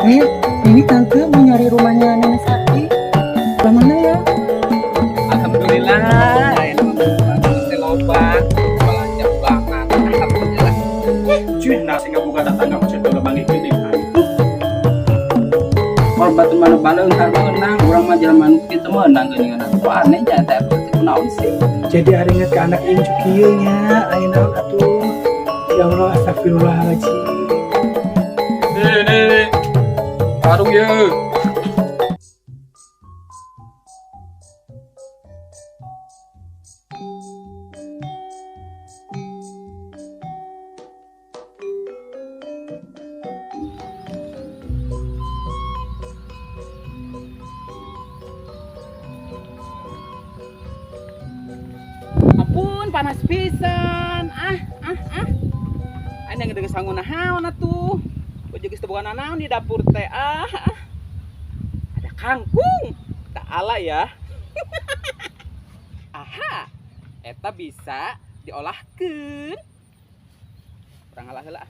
Nih, ini tante mau nyari rumahnya Nenek Sakti. Sebelah mana ya? Alhamdulillah, ini loba belanja bulanan. Alhamdulillah. Cuy, nasi ngabuka tetangga masih udah bangkit gini. Kalau batu mana baleung har meunang, urang mah jelema nu kitu meunang geuningan. Kok aneh nya teh kunaon sih? Jadi ari inget ke anak incu kieu nya, aya naon atuh. Ya Allah, astagfirullahaladzim. Nih, nih, nih. Warung ye. Ampun, panas pisan. Ah, ah, ah. Aing ngedeung sangu naon atuh. Gua juga teu boga nanaon di dapur teh. Ah, ah. Ada kangkung. Tak ala ya. Aha. Eta bisa diolahkeun. Urang ngalah heula.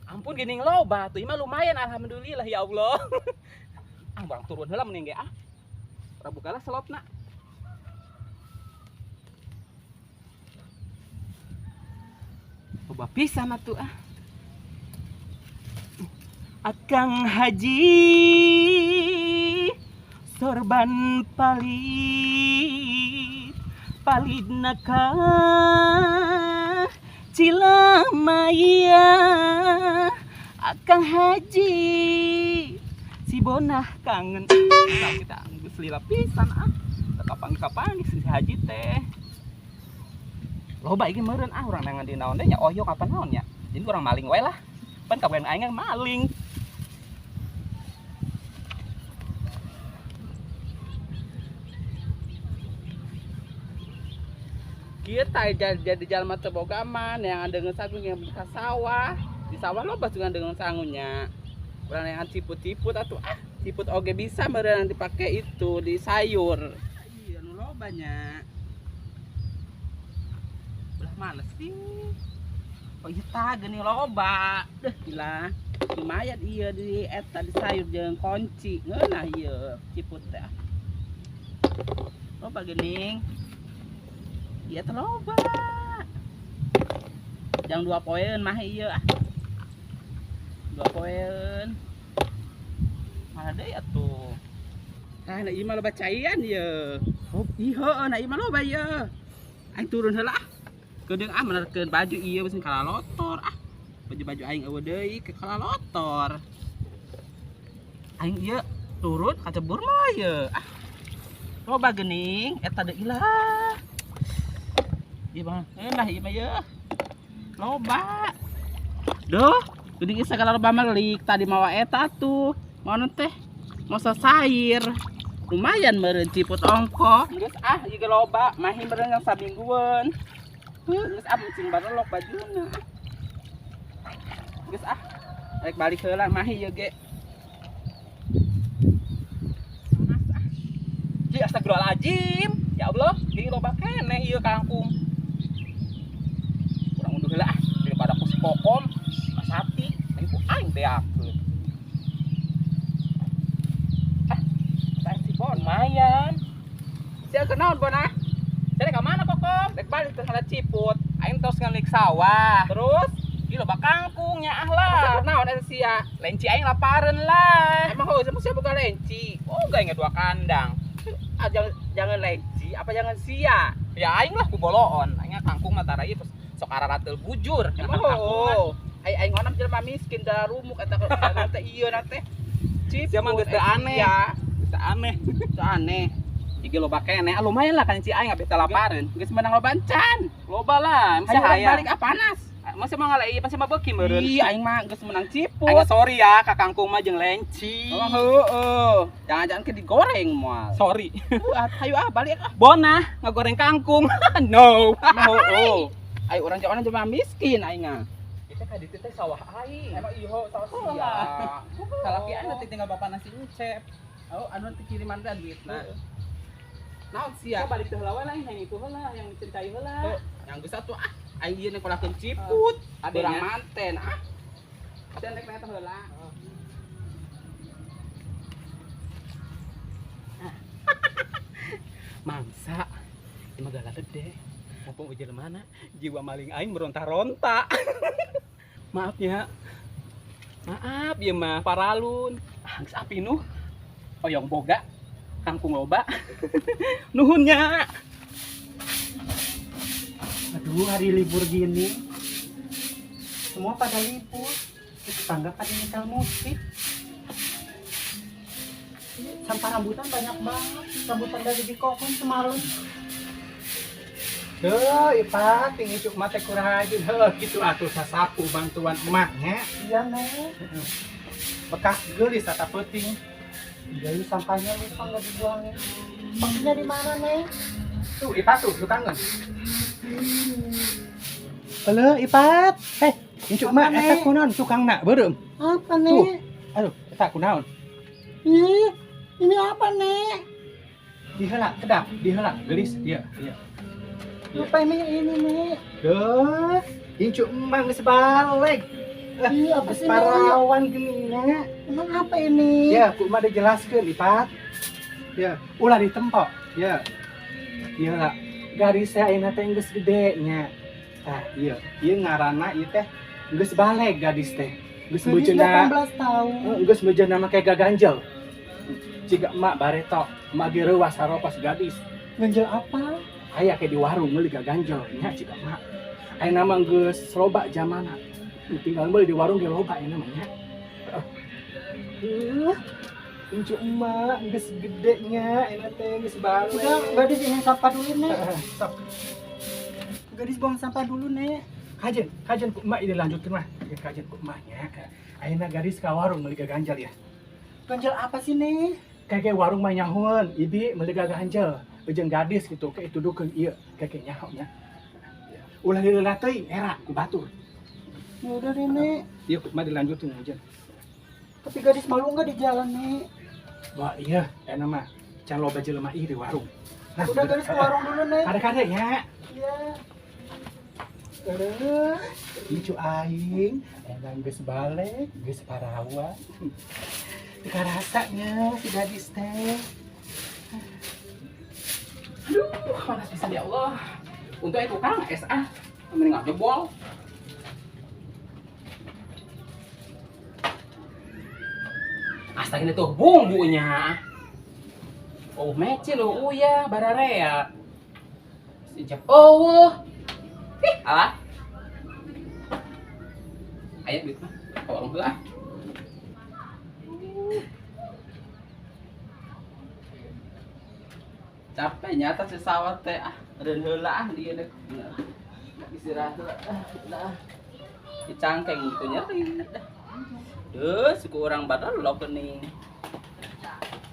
Ampun geuning loba atuh, ieu mah lumayan alhamdulillah ya Allah. Ah, urang turun heula mending ge ah. Urang bukalah selopna. Loba pisan atuh ah. Akang Haji sorban palit palidna ka Cilamaya. Akang Haji si Bonah kangen. Nah, kita geus lila pisan ah. Kapan-kapan si Haji teh. Loba iki meureun ah urang nangan di naon teh nya oyok apa naon nya. Jadi urang maling wae lah. Pan kawan aing maling. Kieu tah jadi jalma teu boga mah yang deungeun sangu yang ka sawah. Di sawah loba juga deungeun sangunya. Urang yang ciput-ciput atuh ah, ciput oge bisa meureun dipake itu di sayur. Iya nu loba nya. Belah mana sih? Oh iya tah geuning loba. Deuh gila. Lumayan iya di eta di sayur jeung kunci. Ngeunah ieu ciput teh. Loba geuning. Iya teh loba. Jang 2 poeun mah ieu ah. 2 poeun. Mana deui atuh? Tah na ieu mah loba caian ieu. Oh, ieu heueuh na ieu mah loba ieu. Aing turun heula ah. Kedeung ah menerkeun baju ieu beusin kalalotor ah. Baju-baju aing eueuh deui ke kalalotor. Aing ieu turun kacebur mah ieu ah. Loba geuning eta deui lah. Ieu mah ngeunah ieu mah ieu. Loba. Duh, geuning ieu sagala loba melik tadi mawa eta tuh. Maona teh mosa sair. Lumayan meureun ciput ongkoh. Geus ah ieu ge loba, mahi meureun yang saminggueun. Heuh, geus ah mencing barelok bajuna. Geus ah. Rek balik heula mahi ieu ge. Panas ah. Ji astagfirullahaladzim. Ya Allah, geuning loba keneh ieu kangkung. Urang unduh heula ah daripada ku si Kokom, Mas Sapi, aing ku aing beakeun. Ah, saya si Bon lumayan. Sia kenaon Bon ah? Sia ka mana Kokom? Rek balik teh kana ciput. Aing tos ngelik sawah. Terus ieu loba kangkungnya ah lah. Naon eta sia? Lenci aing lapareun lah. Emang heuh sia boga lenci? Oh, aing 2 kandang. Ah, jangan lenci, apa jangan sia? Ya aing lah ku boloon. Aing kangkung mah tara ieu terus sok ararateul bujur. Emang heuh. Ai aing onam jelema miskin da rumuk eta teh ieu na teh. Ciput. Sia mah geus teu aneh. Geus teu aneh. Teu aneh. Iki loba keneh, ah, lumayan lah kan si aing abeh teh lapareun. Geus menang loba encan. Loba lah, mesti hayang. Balik ah panas. Masa mah ngalai, pasti mah beuki meureun. Ih, aing mah geus menang ciput. Aing sorry ya, ka kangkung mah jeung lenci. Oh, heueuh. Jangan-jangan ke digoreng moal. Sorry. Hayu ah balik ah. Bonah ngagoreng kangkung. No. Heueuh. Aing urang jawanan cuma miskin aing mah. Kita ka ditu teh sawah aing. Emang ieu sawah sia. Salaki anu teh tinggal bapak nasi ucep. Oh, anu teh kiriman teh duitna. Naon sia? Balik teh heula we lah, yang itu heula, yang mencari heula. Yang geus atuh ah. Aing ieu nyekolakeun ciput, urang manten ah. Sia rek nanya heula. Mangsa, ieu mah galalede. Mumpung ujian mana, jiwa maling aing meronta-ronta. Maaf ya. Maaf ya mah paralun. Ah, geus api nuh. Oyong boga, kangkung loba. Nuhun nya. Aduh, hari libur gini. Semua pada libur. Tetangga pada nyetel musik. Sampah rambutan banyak banget. Rambutan dari di kokon semalam. Heuh, Ipat, tinggi cuk mate kurang rajin. Heuh, kitu atuh sasapu bantuan emaknya. Iya, Nek. Bekas geulis tata peuting. Iya, lu sampahnya lupa nggak dibuangin. Pakinya di mana, Nek? Tuh, Ipat tuh, tukangan. Halo, Ipat. Eh, incuk mak Apa, eta Nek? kunaon tukangna beureum. Apa, Tuh. Nek? Aduh, eta kunaon? Ih, ini apa, Nek? Diheula, kedap, diheula, geulis, dia, dia. Iya. Lupa ini ini, Nek. Duh, incuk emak geus balik. Ih, apa Geus sih, Nek? parawan geuning. Emang apa ini? Ya, ku emak dijelaskeun, Ipat. Ya, ulah ditempok. Ya. Iya, garis saya ayeuna teh geus gede nya. Tah, iya, ieu ngaranna ieu teh geus balik gadis teh. Geus Gadis beujeuna 18 tahun. Geus beujeuna make gaganjel. Jiga emak bareto, emak ge reuwas saropos gadis. Ganjel apa? Aya ke di warung meuli gaganjel nya jiga emak. Ayeuna mah geus loba zamana. Tinggal meuli di warung ge loba ayeuna mah nya. Heeh. Incu emak geus gede nya ayeuna teh geus balik. Udah, gadis ini sampah dulu, Nek. Heeh, sok. Gadis buang sampah dulu, Nek. Kajen, kajen ku emak ini lanjutkeun mah. Ya kajen ku emak nya. Ayeuna gadis ka warung meuli gaganjel ya. Ganjel apa sih, Nek? Kayak warung mah nyahoeun, ibi meuli gaganjel. Ujung gadis gitu, kayak tuduhkeun ieu, kayak nyaho nya. Ulah leulah teuing era ku batur. Ya udah deh, Nek. Ieu ku emak dilanjutkeun aja. Tapi gadis malu nggak di jalan, Nek? Wah iya, enak mah. Can loba jelema ieu di warung. Nah, Udah gadis ke warung dulu, Nek. Kade-kade nya. Iya. Aduh, incu aing, emang geus balik, geus parawan. Teu karasanya si gadis teh. Aduh, panas pisan ya Allah. Untuk itu tukang SA, mending ngajebol. Astaga ini tuh bumbunya. Oh, mecin loh, uya, bararea. Sejak oh. Ih, alah. Ayo duit mah. Ke warung heula. Ah. Capek nyata si sawat teh ah, reun heula ah dia deh. Istirahat heula ah, udah. Dicangkeng gitu nyeri dah. Duh, suku orang badal lo nih.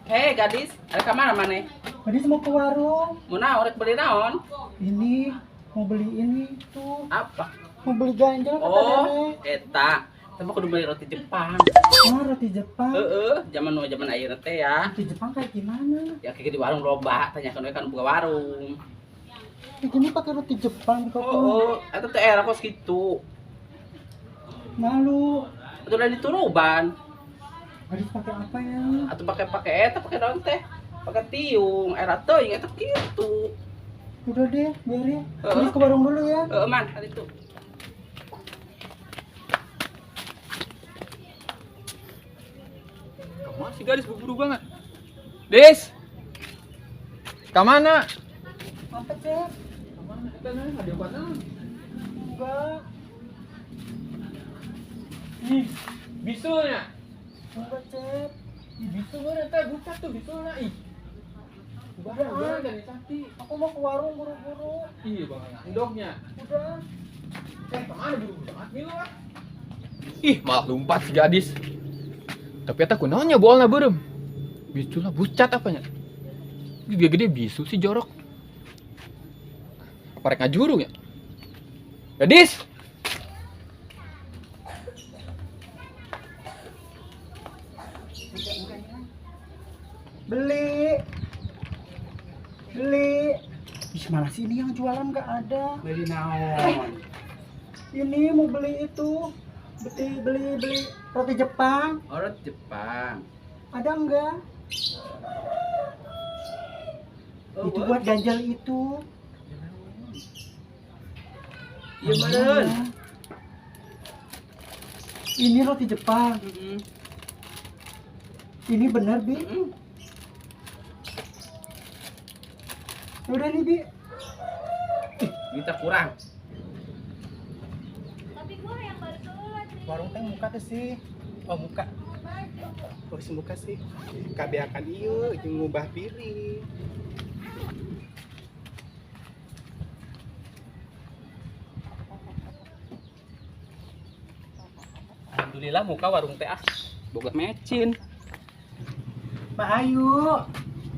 Hei gadis, ada ke mana mana? Gadis mau ke warung. Mau naon, rek beli naon? Ini mau beli ini tuh. Apa? Mau beli ganjel kata Oh, nenek. eta. Tapi kudu beli roti Jepang. Oh, roti Jepang. Heeh, zaman nu zaman ayeuna teh ya. Roti Jepang kayak gimana? Ya kayak di warung loba, tanyakeun we kan buka warung. Kayak gini pakai roti Jepang kok. Oh, eta teh era kos kitu. Malu. Itu udah dituruban. Gadis pakai apa ya? Atau pakai pakai eta pakai daun teh. Pakai tiung, era teuing eta kitu. Udah deh, biarin. Heeh. Gadis ke warung dulu ya. Heeh, man, tadi tuh. Kemana sih gadis buru-buru banget? Des! Kemana? Apa, Cep? Kemana? Kita nanya, ada obat Enggak. Ih, bisulnya. Enggak, Cep. Ih, bisul gue nanti buka tuh bisulnya. Ih. Udah, Udah, dari Sakti. Aku mau ke warung buru-buru. Iya, bang, endoknya. Udah. Eh, kemana buru-buru banget nih lu, ah? Ih, malah lompat si gadis. Tapi eta kunaonnya bolna beureum. Bisulna bucat apanya? Gede-gede bisu sih jorok. Apa rek ngajurung ya? Gadis! Beli. Beli. Ih, malah sini yang jualan nggak ada. Beli naon? Ini mau beli itu. Beli roti Jepang. Oh, roti Jepang. Ada enggak? Oh, itu buat ganjel itu. Iya, meureun. Ini roti Jepang. Ini benar, Bi? Udah nih, Bi. Kita kurang. Tapi gua yang baru sholat nih. Warung teh muka teh sih. Oh, muka. Oh, si muka sih. Kabeakan ieu jeung ngubah piring. Alhamdulillah muka warung teh ah. Boga mecin. Pak Ayu.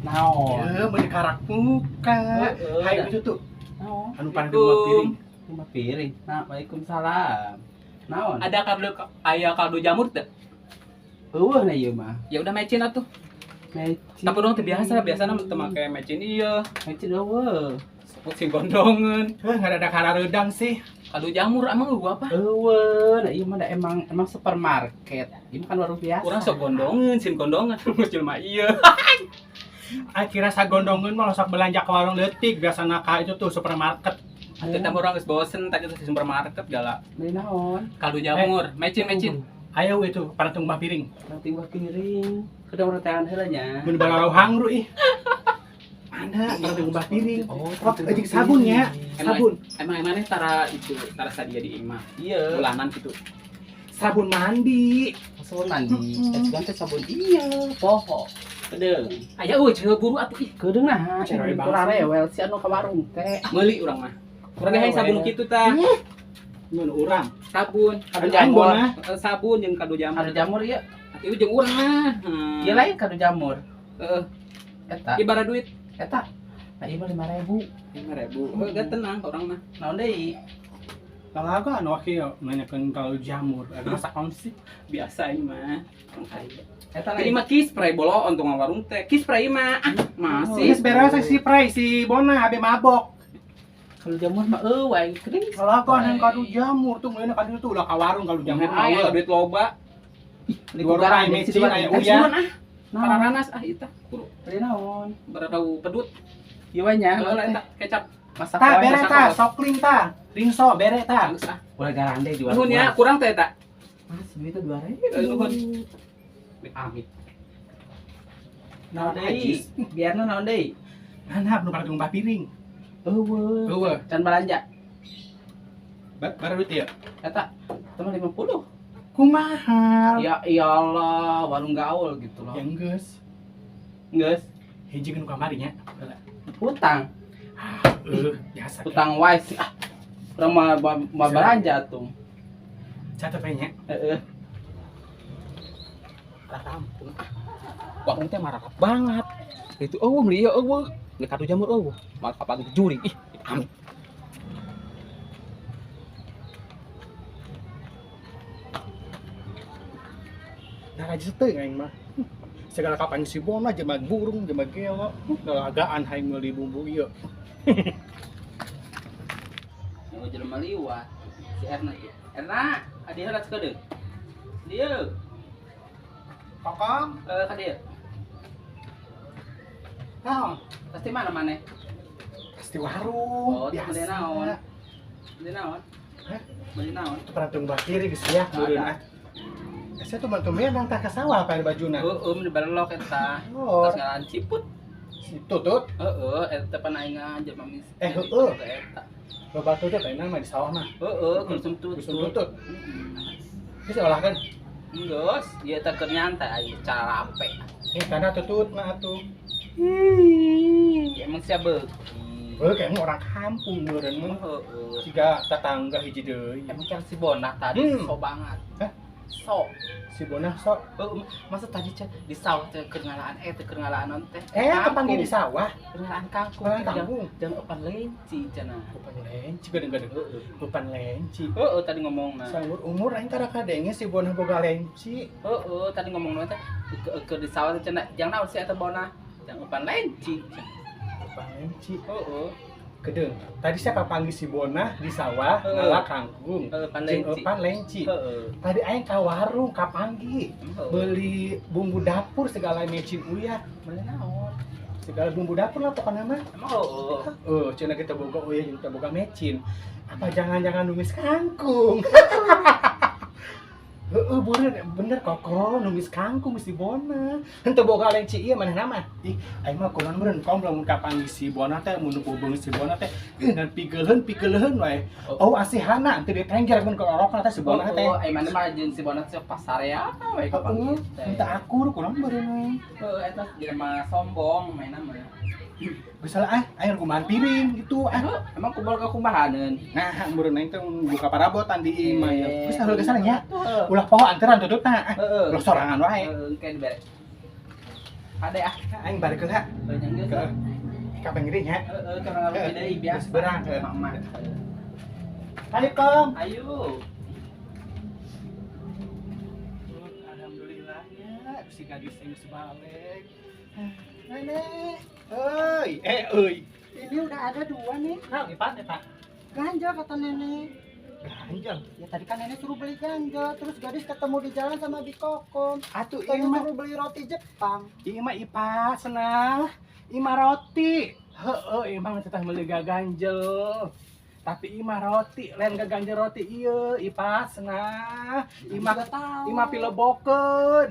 Naon? Ya, meuni karak muka. Hayu itu tuh. Naon? Anu paling ngubah piring. Ngubah piring. Nah, waalaikumsalam. Naon? Ada kaldu aya kaldu jamur teh? Eueuh na ieu mah. Ya udah mecin atuh. Mecin. Tapi urang teu biasa, biasana teu make mecin ieu. Mecin eueuh. Seput sing gondongeun. Heuh, nggak ada karareudang sih. Kaldu jamur emang eueuh apa? Eueuh, nah ieu mah da emang supermarket. Ieu mah kan warung biasa. Urang sok gondongeun, sin gondongeun geus jelema ieu. Akhirnya sagondongeun mah sok belanja ke warung leutik biasana ka itu tuh supermarket. Atuh tah urang geus bosen tadi tuh di supermarket gala. Beli naon? Kaldu jamur, mecin. Ayo itu parantung mbah piring. Nanti buah piring. Kudu urang teangan heula nya. Mun bararau hangru ih. Mana parantung mbah piring. Oh, jeung sabun nya. Sabun. Emang emangnya tara itu tara sadia di imah. Iya. Bulanan gitu. Sabun mandi. Sabun mandi. Eta teh sabun iya, poho. Kedeung. Aya eueuh ceu buru atuh ih. Kedeung nah, Cewek kurang rewel si anu ka warung teh. Meuli urang mah. Urang ge hayang sabun kitu tah. Mun urang sabun, Kado jamur. Sabun jeung kado jamur. Kado jamur ieu. Ieu jeung urang mah. Ieu lain kado jamur. Heeh. Eta. Ieu bara duit. Eta. Nah, ieu mah 5.000. 5.000. Heuh, geus tenang urang mah. Naon deui? Talaga anu kieu nanyakeun kalau jamur, masak naon sih? Biasa ieu mah. Eta Jadi lain. mah kispray boloon tong warung teh. Kispray mah ah, masih. Geus beres si Pray si Bona abe mabok. Kalau jamur mah eueuh aing kering. Kalau anu kado jamur tuh meuna kado tuh ulah ka warung kalau jamur Jamur aya duit loba. Di warung aya mecin aya uya. Ah. Pararanas ah ieu tah. Kuru Beli naon? bararau pedut. Ieu we nya. Heula eta kecap. Masak Ta wae, bere masak ta, wae. sokling ta, ringso bere ta. Bagus ah. Ulah garande jual. Nuhun ya, kurang teh eta. Mas, duitnya 2.000. Nuhun. Amit. Naon Deui? Biarna naon deui? Nah, nu parantung mbah piring. Eueuh. Eueuh. Can belanja. Bara duit ieu. Eta, eta mah 50. Kumaha? Ya iyalah, warung gaul gitu loh. Ya geus. Geus, Hiji nu kamari nya. hutang. Biasa. Hutang wae sih. Ah. Urang mah belanja tuh. Catet we nya. Heeh. Kampung ah. Warung teh marakap banget. Itu eueuh meuli ieu eueuh. Meuli kado jamur eueuh. Malah kapan jurig ih. Amit. Nah, aja teh aing mah. Segala kapan si Bona jelema burung, jelema gelo, lalagaan hayang meuli bumbu ieu. Nunggu jelema liwat. Si Erna ieu. Erna, adi heula sakedeung. Dieu. Kokong, Ka dieu. naon? Pasti mana maneh? Pasti warung. Oh, beli naon? Beli naon? Hah? Beli naon? Itu parantung mbah piring geus ya, meureun ah. Saya tuh bantu menang tah ka sawah pae bajuna. Heeh, mun dibarelok eta. Oh, Tas ngaran ciput. si tutut. Heeh, eta pan aing jelema mis. Heeh. Eta. Loba tutut ayeuna mah di sawah mah. Heeh, kulsum tutut. Kulsum tutut. Geus olah kan? Geus, ieu teh keur nyantai aing carape. Karena tutut mah atuh. Emang sia beuki. Heuh, kayaknya orang kampung meureun mah. Heeh. Siga tetangga hiji deui. Emang kan si Bonah tadi so banget. Hah? So. Si Bonah sok. Heeh, masa tadi cek di sawah teh keur ngalaan teh keur ngalaan naon teh. Kepanggil di sawah. Keur ngalaan kangkung. Ngalaan kangkung. Jangan opan lenci cenah. Opan lenci geudeung-geudeung. Opan lenci. Heeh, tadi ngomongna. Saumur umur aing tara kadenge si Bonah boga lenci. Heeh, tadi ngomongna teh keur di sawah teh cenah jangan naon si eta Bonah. Jangan opan lenci. Opan lenci. Heeh. Kedeung. Tadi saya kapanggih si Bona di sawah Heeh. ngala kangkung. Heeh, pan Jeung lenci. eupan lenci. Heeh. Tadi aing ka warung kapanggih Heeh. beli bumbu dapur segala mecin uyah, Beli naon? Segala bumbu dapur lah pokoknya mah. Emang heeh. Oh, cenah kita boga uyah jeung kita boga mecin. Apa jangan-jangan numis kangkung? Heeh, bener, bener Koko, numis kangkung si Bona. Henteu boga lenci ieu manehna mah. Ih, aing mah kunaon meureun kom lamun kapanggih si Bona teh, mun bobeung si Bona teh, ih ngan pigeuleun pigeuleun wae. Oh, asihana teu ditengger mun kolorokna teh si Bona teh. Oh, ai mana mah jeung si Bona teh pasar ya we Heeh, kapanggih teh. henteu akur kunaon meureun we. Heeh, eta jelema sombong mainna mah. Geus salah ah, aing kumahan piring gitu ah. Heuh, emang kubol ka kumahaneun? Nah, meureun aing teh buka parabotan di imah ya. Geus salah geus salah nya. Heeh. Ulah poho anteran tututna ah. Heeh. Ulah sorangan wae. Heeh, engke dibere. Kade ah, Aing balik heula. banyak geus. Ke kapan gede nya? Heeh, karena lebih deui biasa. Geus berang. Mama. Ayo, Kom. Ayo. Alhamdulillah ya, si gadis yang geus balik. Nenek, euy, eh euy. Ini udah ada dua nih. Nah, Ipat eta. Ganjel kata nenek. Ganjel. Ya tadi kan nenek suruh beli ganjel, terus gadis ketemu di jalan sama Bi Kokom. Atuh Tadi ieu mah, suruh beli roti Jepang. Ieu mah Ipat senang. Ieu mah roti. Heeh, emang teh meuli gaganjel. Tapi ieu mah roti, lain gaganjel roti ieu, Ipat senang. Ieu mah Juga tahu. ieu mah pilebokeun.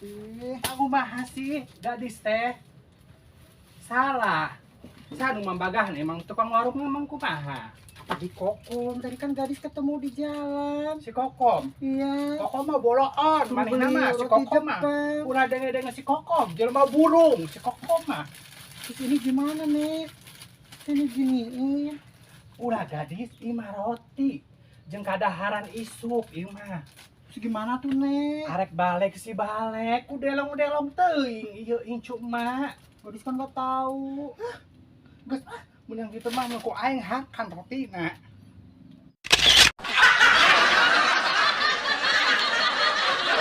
Ih, Aku mah sih gadis teh. Salah. Saya nu mambagahan emang tukang warung emang kumaha? Apa di Kokom? Tadi kan gadis ketemu di jalan. Si Kokom. Iya. Kokom mah boloon, Suruh manehna beli mah si roti Kokom mah. Jepang. Ulah denge-denge si Kokom, jelema burung si Kokom mah. Terus ini gimana, Nek? Ini giniin. Ulah gadis ieu mah roti. Jeung kadaharan isuk ieu mah. Terus gimana tuh, Nek? Arek balik si balik, udelong-udelong teuing ieu incu mah. Gadis kan nggak tahu. Geus ah, mun yang kitu mah mun ku aing hakan rotina.